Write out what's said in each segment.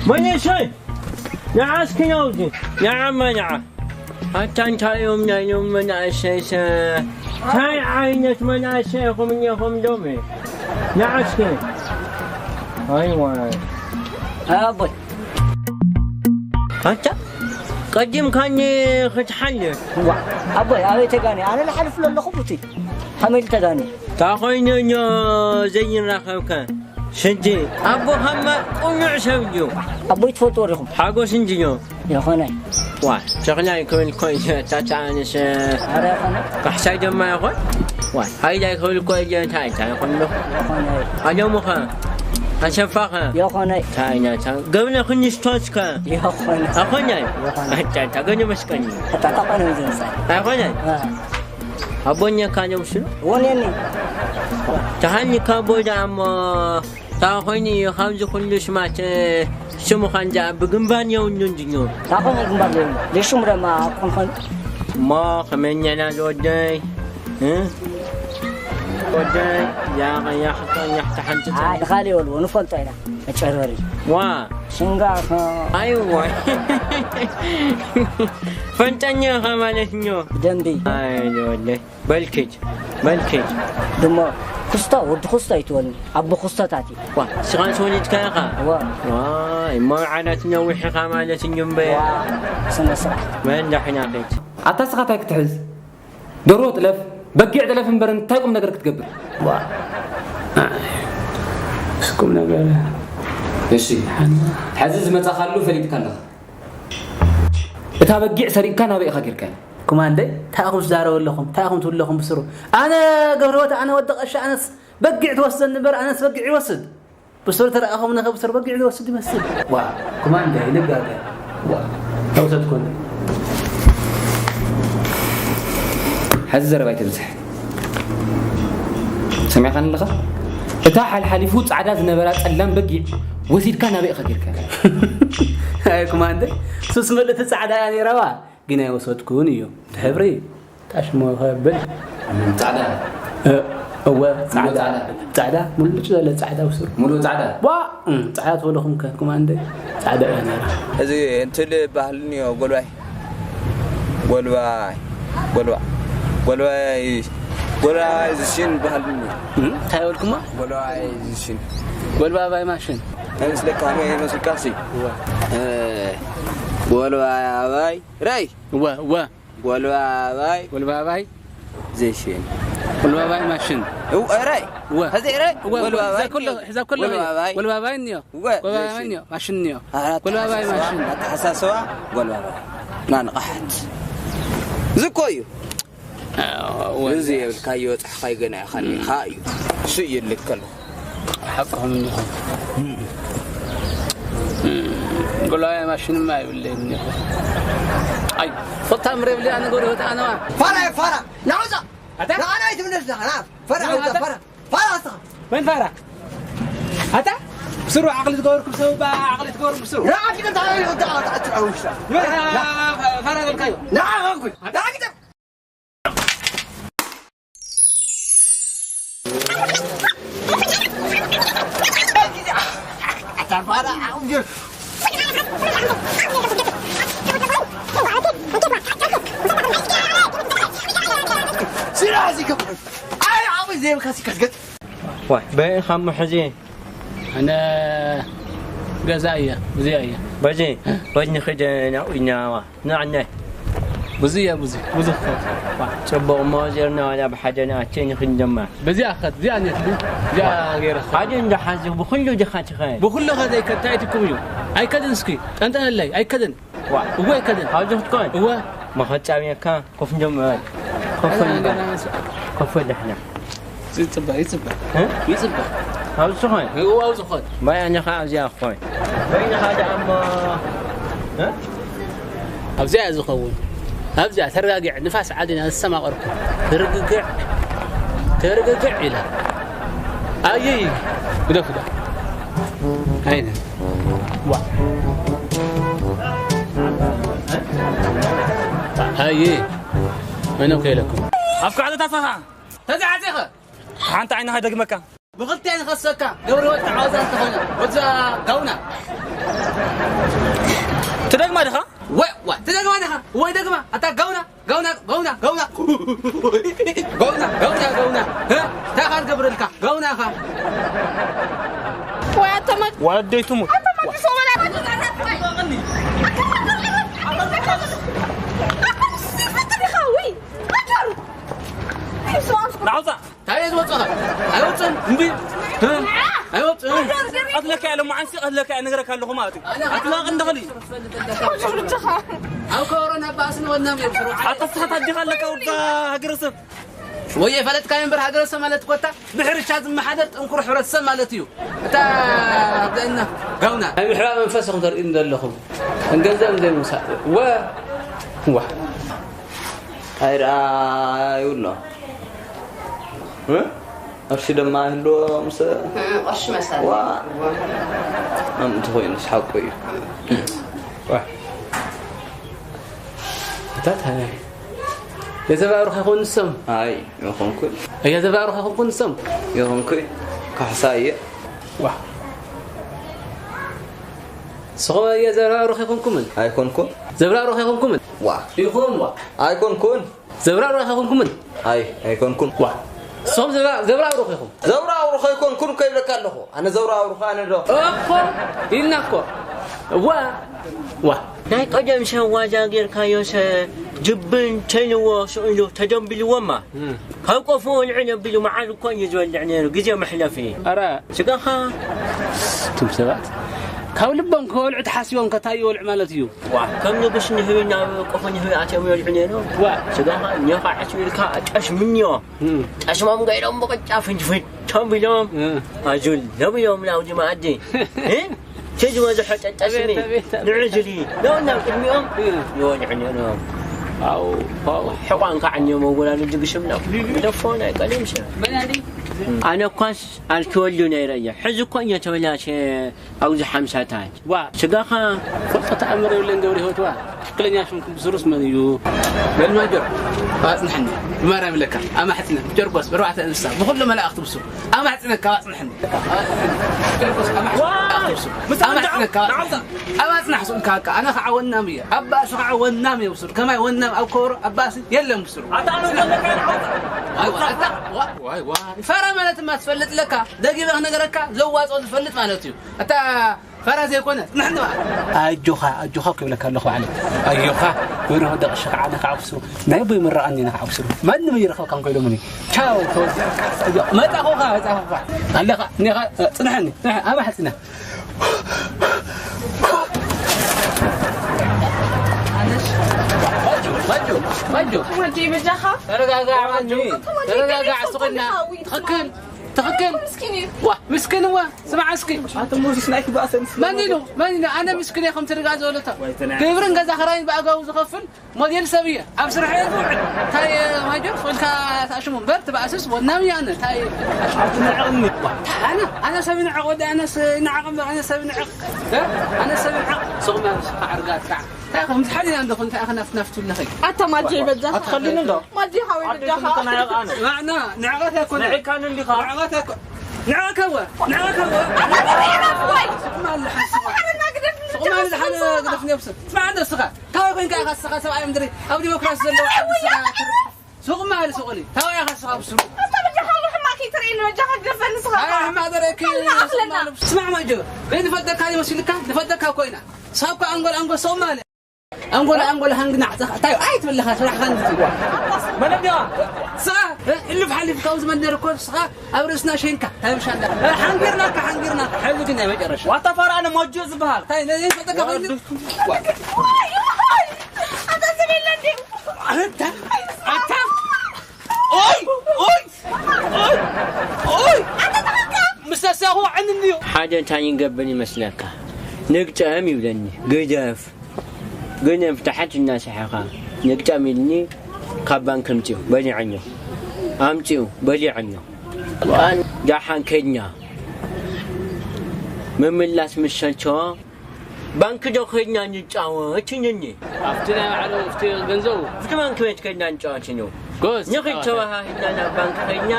መንእሰይ፣ ንዓ እስኪ ናውዚ፣ ንዓ መ ንዓ። ኣታ እንታይ እዮም ናይ ሎም መናእሰይ ሰ-፣ እንታይ ዓይነት መናእሰይ ኢኹም እኒኹም ሎሚ? ንዓ እስኪ። ኣይዋ። ኣቦይ። ኣታ ቀዲምካኒ ክትሓልፍ። ዋ፣ ኣቦይ፣ ኣበይ ተጋኒ? ኣነ ልሓልፍ ለለኹ ቡቲ። ሓመል ተጋኒ። እንታይ ኮይኑ እዮ ዘይንራኸብካ? ሽንቲ ኣቦኻማ ቅኑዕ ሰብ እዩ። ኣቦይ ትፈልጥዎ ዲኹም? ሓጎስ እንድዮ። ይኾነ። ዋ፣ ሸኽላይ ክብል እኮ እዩ፣ እታ ኣነስ ኣረ ይኾነ። ካሕሳይ ድማ ይኾን? ዋ፣ ሃይላይ ክብል እኮ እዩ፣ እንታይ፣ እንታይ ይኾን ኣሎ? ይኾነ። ኣለሙኸ? ኣሰፋኸ? ይኾነ። እንታይ ናታ? ገብረ ክንስቶስከ? ይኾነ። ኣኾነ? ይኾነ። ኣታ፣ ኣታ፣ ገለ መስቀኒ። ኣታ፣ ኣታ፣ ቆነ ዝንሳ። ኣይኾነ? አ። ኣቦኛ ካለ ውስኑ? ወኔኒ። ተሃኒ ካቦ ዳሞ። ታ ኾይኑ እዩ፣ ካብዚ ኩሉ ሽማት፣ ሽሙ ኻንጃ ብግንባር የብሉን ድዩ? ታ ኾይኑ ግንባር የብሉ። ለሽሙ ደማ ኮንኮን። እሞ ከመኛና ዝወደይ? እ? ወደይ፣ ያ፣ ያ፣ ያ፣ ሓንቲ ኣይ፣ ንኻሊ ይበልዎ፣ ንፈልጦ ኢና። መጨረሪ። ዋ። ሽንጋ ኸ- ኣይ፣ ዋይ። ፈንጠኛ ኢኻ ማለት እዮ። ደንቢ። ኣይ፣ ዝወደይ። በል ኪድ፣ በል ኪድ። ድሞ ኩስቶ፣ ወዲ ኩስቶ ኣይትበልኒ። ኣቦ ኩስቶታት እዩ። ዋ፣ ንስኻ ምስ ወሊድካ ኢኻ? እወ። ዋይ፣ እሞ ዓራት ነዊሕ ኢኻ ማለት እዩ እምበይ። ዋ፣ ስነ ስርዓት። መን ዳሕና ኪድ? ኣታ ንስኻ እንታይ ክትሕዝ? ደርሆ ጥለፍ፣ በጊዕ ጥለፍ እምበር እንታይ ቁም ነገር ክትገብር? ዋ። እስ ቁም ነገር። እሺ፣ ሓን-፣ ሕዚ ዝመጻኻሉ ፈሊጥካ ኣለኻ። እታ በጊዕ ሰሪቕካ ናበይ ኢኻ ጌርካያ? ኮማንደይ፣ እንታይ ኢኹም ትዛረቡ ኣለኹም? እንታይ ኢኹም ትብሉ ኣለኹም ብስሩ? ኣነ ገብረህይወት፣ ኣነ ወዲ ቀሺ፣ ኣነስ በጊዕ ትወስደኒ እምበር፣ ኣነስ በጊዕ ይወስድ። ብስሩ ተረኣኹምኒ ኸ ብስሩ በጊዕ ዝወስድ ይመስል። ዋ፣ ኮማንደይ፣ ንጋገ። ዋ፣ ተውሰድ ኮነ። ሕዚ ዘረባ ኣይተብዝሕ። ሰሚዕካኒ ኣለኻ? እታ ሓልሓሊፉ ጻዕዳ ዝነበራ ጸላም በጊዕ ወሲድካ ናበይ ኢኻ ጌርካያ? ኣይ ኮማንደይ፣ ሱስ ምልእቲ ጻዕዳ እያ ነይራዋ። ግን ኣይወሰድኩን እዩ። እቲ ሕብሪ ታሽሞ ከብል። ጻዕዳ። እ፣ እወ፣ ሙሉእ ጻዕዳ። ጻዕዳ። ጻዕዳ፣ ሙሉጭ ዝበለ ጻዕዳ ውስሩ። ሙሉእ ጻዕዳ? ዋ፣ እ፣ ጻዕዳ ትበለኹም ከ፣ ኮማንደ፣ ጻዕዳ እያ ነይራ። እዚ እንትል ባህልኒ እዮ፣ ጎልባይ። ጎልባይ። ጎልባ-፣ ጎልባይ፣ ጎልባይ ዝሽን ባህልኒ። እ፣ እንታይ በልኩማ? ጎልባይ ዝሽን። ጎልባባይ ማሽን። ኣይመስለካ፣ ከመይ ይመስልካ ሲ? እወ። እ፣ ጎልባይ ኣባይ፣ ራይ። እወ፣ እወ። ጎልባባይ። ጎልባባይ። ዘይሽን። ጎልባባይ ማሽን። እው፣ እራይ። እወ። ሀዚ እራይ። እወ፣ እወ፣ ጎልባባይ ሒዛ ከሎ፣ እንዮ። ሒዛ ከሎ፣ ጎልባባይ። ጎልባባይ እንዮ። እወ፣ ጎልባባይ ዘይሽን። እንዮ፣ ማሽን እንዮ። ኣታ ጎልባባይ ኣተሓሳስባ፣ ማሽን። ኣተሓሳስባ፣ ጎልባባይ። ና ንቕሓት። ዝኮ እዩ። ኣዎ፣ እወ። እዚ የብልካዮ፣ ጻሕኻይ ገና ኢኻ፣ እም። ኢኻ እዩ። እሱ እዩ ልከሉ። ሓቅኹም እንዲኹም። ጎላያ ማሽንማ የብለይን እንዲኹም። ኣይ፣ ፈታም ረብሊ ኣነ ጎረቤት ኣነዋ። ፋራ፣ ፋራ፣ ናውዛ። ኣታ? ንዓና ኣይትምለስ፣ ንዓና። ፋራ፣ ናውዛ፣ ኣታ? ፋራ። ፋራ፣ ኣታ። መን ፋራ? ኣታ? ስሩ ዓቕሊ ትገበርኩም ሰብ፣ ባ-፣ ዓቕሊ ትገበርኩም ስሩ። ንዓኺ እንታይ እዩ፣ እንታይ እዩ፣ እንታይ እዩ፣ እንታይ እዩ? ፋራ፣ ፋራ ዘልካዮ። ንዓኺ። ኣታ? ንዓኺ። ዋይ፣ በይ ኻሞ ሕዚ። ኣነ ገዛ እየ፣ እዚኣ እየ። በዚ፣ በዚ ንኽድ ናብኡ ኢና። ንዓናይ። ብዙ እያ፣ ብዙ፣ ብዙ ክኸድ። ጽቡቕ እሞ፣ ዜርና ዋላ ብሓደ ንኣቲ ንኽድ ድማ። በዚኣ ክኸድ፣ እዚኣ እኔት፣ እዚኣ ገይረ ክኸድ። ሓደ እንዳ ሓዚ ብኹሉ ዲኻ ትኸድ? ብኹሉ ኸደ ኣይከድ፣ እንታይ ትኩም እዩ? ኣይከድን እስኪ፣ ጠንጠነለይ፣ ኣይከድን። ዋ። እወ ኣይከድን። ኣብዚ ክትኮን? እወ። መኸጫብየካ፣ ኮፍ እንዶ ምበል። ኮፍ ኣነ እንዶ። ገና ምስ- ኮፍ ደሕና። ይጽበ፣ ይጽበ። እ? ይጽበ። ኣብዚ ዝኾን? እዎ፣ ኣብዚ ዝኾን። ባይ፣ ኣነ ኸዓ ኣብዚኣ ክኾን። ባይ፣ ንኻ ደኣ እሞ፣ እ? ኣብዚኣ እያ ዝኸውን። ኣብዚኣ ተረጋጊዕ፣ ንፋስ ዓዲና ዝሰማቐርኩ። ተርግግዕ፣ ተርግግዕ ኢላ። ኣይይ፣ ግደፉ ዳ። ኣይነ። ዋ። ኣይይ፣ መን እኮ ኢለኩም። ኣብ ካዕዶ ታሳኻ። ተዘዓዚኸ? ሓንቲ ዓይንኻ ይደግመካ። ብኽልተ እየ ዝኸሰካ፣ ገብረ ህይወት ተዓዋዛ እንተኾይነ፣ ወዛ ጋውና። ድኻ? ወይ ወይ ትደግማ ዲኻ? ወይ ደግማ ኣታ ጋውና ጋውና ጋውና ጋውና ጋውና ጋውና ጋውና እ? እንታይ ኻን ገብረልካ ጋውና ኢኻ። ወይ ኣተመ ወለደይቱሙ ኣተመ ሰበና ናውፃ ታዲያ ዝወፅኻ ኣይወፅን እምቢ እ? ኣይወፅን ቀትለካ እያ ሎማዓንሲ ቀትለካ እያ ነግረካ ኣለኹ ማለት እዩ ኣትላቕ እንደኽል እዩ ኣብ ከበሮ ናብ ባእስን ወናም እዮም ስሩ ኣጠስኻት ኣዲኻ ኣለካ ውዳ ሃገረሰብ ወይ የፈለጥካዮ እምበር ሃገረሰብ ማለት ኮታ ብሕርሻ ዝመሓደር ጥንኩር ሕብረተሰብ ማለት እዩ። እታ ኣብዘና ጋውና ናይ ምሕባእ መንፈስ ኢኹም ተርእዩኒ ዘለኹም። ንገንዘብ ዘይምውሳእ ወ ዋ ኣይረኣዩሎ። እ? ቅርሺ ድማ ይህልዎ ምስ ቅርሺ መሳሊ ዋ መምእንቲ ኮይኑ ሓቁ እዩ። እታ ታዲያ የዘባብሩኻ ይኾኑ ንሶም ኣይ ይኹንኩ የዘባብሩኻ ይኾንኩ ንሶም ይኹንኩ ካሕሳ እየ ዋ ንስኹም የዘባብሩኻ ይኾንኩምን ኣይኮንኩን ዘብራብሩኻ ይኾንኩምን ዋ ይኹም ዋ ኣይኮንኩን ዘብራብሩኻ ይኾንኩምን ኣይ ኣይኮንኩን ዋ ንሶም ዘብራብሩኻ ይኹም ዘውራውሩ ከይኮንኩን ከይብለካ ኣለኹ ኣነ ዘውራውሩ ከ ኣነ ዶ እኮ ኢልና እኮ ዋ ዋ ናይ ቀደም ሰብ ዋዛ ጌርካዮሰ ጅብን ተልዎ ስእሉ ተደንቢልዎማ ካብ ቆፎ ወልዕል ኣቢሉ መዓር እኮ እዩ ዝበልዕ ነይሩ ግዜ መሕለፊ ኧረ ስጋኻ እቱም ሰባት ካብ ልቦም ከበልዑ ተሓሲቦም ከታይ ይበልዑ ማለት እዩ ዋ ከም ንጉስ ንህቢ ናብ ቆፎ ንህቢ ኣትዮም ይበልዑ ነይሮም ዋ ስጋኻ ኛኻ ዓስቢልካ ጠሽምንዮ ጠሽሞም ገይሮም ብቕጫ ፍንጅፍን ቶም ቢሎም ኣዙል ሎም ኢሎም ናብዚ መኣዲ እ? እቲ ዝበዝሖ ጠጠስሚ ኣቤት፣ ኣቤት፣ ኣቤት። ንዕዝሊ ሎና ቅድሚኦም ይወልዑ ነይሮም ኣው ኣው ሕቋን ከዓንዮም ኣወላሉ ጅግሽም ነው ይደፎ ናይ ቀደም ሰብ ኣነ እኳስ ኣልኪወሉ ነይረ እየ ሕዚ እኮ እየ ተበላሸ ኣብዚ ሓምሳታት ዋ ስጋኻ ፈልጦ ተኣምር የብለን ገብረ ህይወት ዋ ትክክለኛ ሽምኩም ብስሩስ መን እዩ በል ማጆር ኣጽንሐኒ ብማርያም ለካ ኣማሕጽነ ጨርቆስ ብርባዕተ እንስሳ ብኩሉ መላእክቲ ብስሩ ኣማሕጽነካ ኣጽንሐኒ ጨርቆስ ኣማሕጽነካ ኣጽንሐ ሱምካ ኣነ ከዓ ወናም እየ ኣባእሲ ከዓ ወናም እየ ብስሩ ከማይ ወናም ኣብ ከበሮ ኣባእሲ የለን ብስሩ ኣታ ኣነ ዘለካ ንዓውፃ ዋይ ዋይ ዋይ ዋይ ፈራ ማለት ማ ትፈልጥ ለካ ደጊበ ክነገረካ ዘዋፅኦ ዝፈልጥ ማለት እዩ እታ ፈራ ዘይኮነ ንሕና ኣጆኻ ኣጆኻ ክብለካ ኣለኹ ባዕለይ ኣጆኻ ወይሮ ደቕሽ ከዓ ነካዕኩሱ ናይ ቦይ ምረቓኒ ነካዕኩሱ ማንም ይረኸብካ እንኮ ኢሎምኒ ቻው ተወዚዕካ መጣኹኻ መጣኹኻ ኣለኻ እኒኻ ፅንሐኒ ፅንሐ ኣባሕ ፅንሕ ማጆ ማጆ ማጆ ወዲ በጃኻ ተረጋጋዕ ማጆ ተረጋጋዕ ስቑና ትኽክል ትኽክል ምስኪን እዩ ዋ ምስኪን እዋ ስማዕ እስኪ ኣቶ ሞዚስ ናይ ክባእሰን መን ኢሉ መን ኢሉ ኣነ ምስኪን እየ ከምቲ ርጋ ዝበለቶ ግብርን ገዛ ክራይን ብኣጋቡ ዝኸፍል ሞዴል ሰብ እየ ኣብ ስራሕ እየ ዝውዕል እንታይ ማጆር ኮይንካ ተኣሽሙ እምበር ትባእስስ ወናም እየ ኣነ እንታይ ኣትንዕቕኒ ኣነ ኣነ ሰብ ይንዕቕ ወዲ ኣነስ ይንዓቕ እምበር ኣነ ሰብ ይንዕቕ እ? ኣነ ሰብ ይንዕቕ ስቕ ማለት ስኻ ዓርጋት ከዓ እንታይ ከምዚ ሓሊና እንደኹ እንታይ ከናፍናፍቱ ኣለኸይ ኣታ ማጆ በጃኻ ኣትኸሊኒ እንዶ ማጆ ሓወይ በጃኻ ተናያቕ ኣነ ማዕና ንዕቐት ኣይኮነ ንዒካን እንዲኻ ንዕቐት ኣይኮነ ንዕቐከወ ንዕቐከወ ወይ ስቕ ማለት ሓንስኻ ስቕ ማለት ሓደ ግደፍ ነብሲ ስማዕ እንዶ ስኻ ካበይ ኮይንካ ኢኻ ስኻ ሰብኣይ ምድሪ ኣብ ዲሞክራሲ ዘለዎ ዓዲ ስኻ ስቕ ማለት ስቕ ኢሉ ካበይ ኢኻ ስኻ ብስሩ ኣታ በጃኻ ሕማቕ ከይትርእየኒ በጃኻ ግደፈኒ ስኻ ኣይ ሕማቕ ዘርእየኪ ኣኽለና ስማዕ ማጆ ዘይንፈልጠካ ይመስልካ ንፈልጠካ እኮ ኢና ሳብካ ኣንጎል ኣንጎል ስቕ ማለት ኣንጎል ኣንጎል ሃንግና ዓፀኻ እንታይ ኣይ ትብለኻ ስራሕኻ ንትዋ መለምያ ስኻ እልፍ ሓሊፍ ካብ ዝመነር እኮ ስኻ ኣብ ርእስና ሸንካ ታብሻላ ሓንጊርናካ ሓንጊርናካ ሕዚ ግን ናይ መጨረሻ ዋታ ፋራ ኣነ ሞጆ ዝበሃል እንታይ ነዚ ፈጠካ ኮይኑ ኣታ ዝብለ እንዲ ኣታ ኣታ ኦይ ኦይ ኦይ ኦይ ምስ ተሳኹ ዕንንዮ ሓደ እንታይ ይንገብር ይመስለካ ንግጠም ይብለኒ ግደፍ ግን ፍታሓት እናሰሓኻ ንግጠም ኢልኒ ካብ ባንክ ኣምፅኡ በሊዐዮ ኣምፅኡ በሊዐዮ ደሓን ከድና ምምላስ ምስ ሰልቸዎ ባንክ ዶ ከድና ንጫወት ኢሉኒ ኣብቲ ናይ ባዕሉ ኣብቲ ገንዘቡ ኣብቲ ባንክ ቤት ከድና ንጫወት ኢሉ ጎዝ ንኽድ ተባሃሂልና ናብ ባንክ ከድና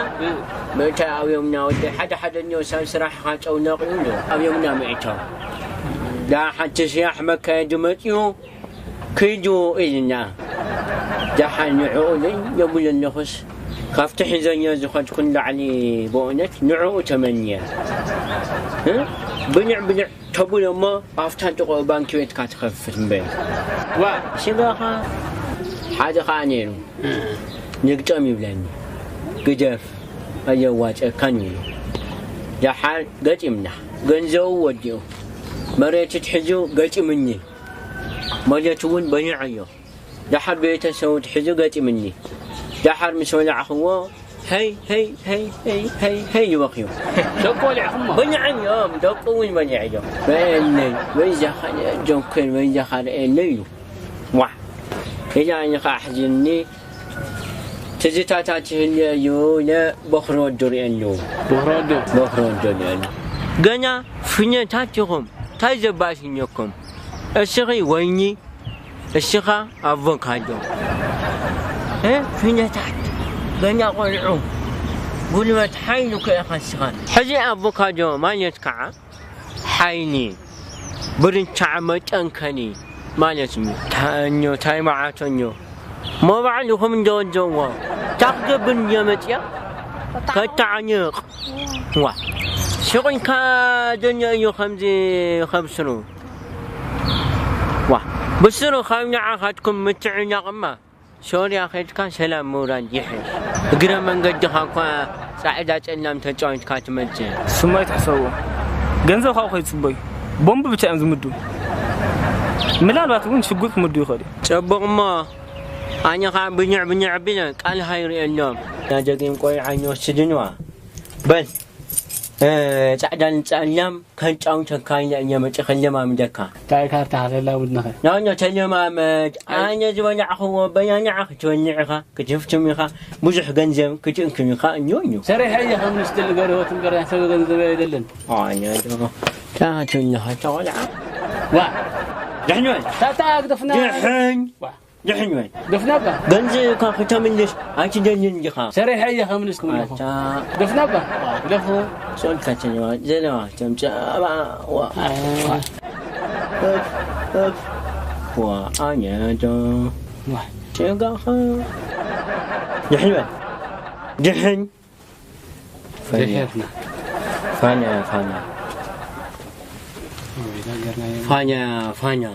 ምእታይ ኣብዮምና ወደ ሓደ ሓደ እኒኦ ሰብ ስራሕ ካጨውነቕ ይብሉ ኣብዮምና ምእታው ደሓን እቲ ስራሕ መካየዲ መጺኡ፣ "ኪዱ" ኢልና። ደሓን ንዕኡ ለይ የብሉ ኣለኹስ፣ ካብቲ ሒዘዮ ዝኸድኩ ንላዕሊ ብእውነት ንዕኡ ተመንየ። እ? ብልዕ ብልዕ ተብሎ እሞ ኣብታ ጥቕኡ ባንኪ ቤትካ ትኸፍት እምበር። ዋ! ስጋኻ ሓደ ኸኣ ነይሩ። "ንግጠም" ይብለኒ። "ግደፍ፣ ኣየዋጸካን" ይብሎ። ደሓር ገጢምና። ገንዘቡ ወዲኡ። መሬት ትሕዙ ገጢምኒ። መሬት እውን በሊዐዮ። ደሓር ቤተሰቡ ትሕዙ ገጢምኒ። ደሓር ምስ በላዕኽዎ፣ "ሄይ፣ ሄይ፣ ሄይ፣ ሄይ፣ ሄይ፣ ሄይ" ይበኽዩ። ደቁ በሊዕኹሞ? በሊዐዮም፣ ደቁ እውን በሊዐዮም። "ርኤለይ፣ ወይዛ ካልእ ጆንከን፣ ወይዛ ካልእ ርኤለይ" ኢሉ። ዋ! ኢላ ንኻ ኣሕዚንኒ። ትዝታታት ይህልዮ እዩ፣ ኢለ በኽሪ ወዱ ርእየሉ። በኽሪ ወዱ? በኽሪ ወዱ ርእየሉ። ገና ፍኘታት ኢኹም፣ ታይ ዘባስኘኩም? እስኺ ወይኒ፣ እስኻ ኣቮካዶ። እ? ፍኘታት፣ ገና ቆልዑ፣ ጉልበት ሓይሊ እኮ ኢኻ እስኻ። ሕዚ ኣቮካዶ ማለት ከዓ ሓይሊ፣ ብርንቻዕ መጠንከኒ ማለት እዩ። ታኞ፣ ታይ መዓተኞ። ሞ ባዕልኹም እንዶ ወደዎ። ታኽገብር እንዶ መጽያ? ከተዓንቕ። ዋ። ሽቕልካ ደንዮ እዩ ከምዚ ከብስሩ። ዋ። ብስሩ ካብ ንዓኻትኩም ምትዕናቕ እማ፣ ሶርያ ኸድካ ሰላም ምውራድ ይሕሽ። እግረ መንገድኻ እኳ ጻዕዳ ጸላም ተጫዊትካ ትመጽእ። ስሙ ኣይትሕሰብዎ። ገንዘብ ካብኡ ከይጽበዩ። ቦምብ ብቻ እዮም ዝምዱ። ምናልባት እውን ሽጉጥ ክምዱ ይኽእሉ እዮም። ጽቡቕ እሞ፣ ኣነ ኸኣ ብንዕ ብንዕ ኣቢለ ቃል ሃይሩ የሎም። ና ደጊም ቆልዓ ይወስድንዋ። በል፣ እ፣ ጻዕዳን ጸላም ከጫውተካ ኢለ እየ መጺኸ ለማምደካ። እንታይ ካርታ ሃለላ ውድንኸ? ናኖ ተለማመድ። ኣይ። ኣነ ዝበላዕኽዎ በናንዓ ክትበልዕ ኢኻ፣ ክትህፍትም ኢኻ፣ ብዙሕ ገንዘብ ክትእክብ ኢኻ፣ እኞ፣ እኞ። ሰሪሐ እየ ከም ንስቲ ንገር ህይወት እምበር ናይ ሰብ ገንዘብ ኣይደልን። ኣነ ዶ። ታትልኻ ተቆልዓ። ዋ። ድሕን በል። ታታ ግደፍና። ድሕን። ዋ። ድሕን በል። ግደፍና እባ። ገንዘብካ ክተምልስ ኣይትደልን ዲኻ? ሰሪሐ እየ ከምልስኩም ኣለኹ። ኣታ። ግደፍና እባ። ግደፉ። ጾልካ ተለዋ-፣ ዘለዋ ተምጽእ ኣባ-፣ ዋ። ኣይ። እፍ፣ እፍ። ዋ፣ ኣነ ዶ። ዋ። ጨጋኻ። ድሕን በል። ድሕን። ድሕን። ፋንያ፣ ፋንያ። ፋንያ፣ ፋንያ።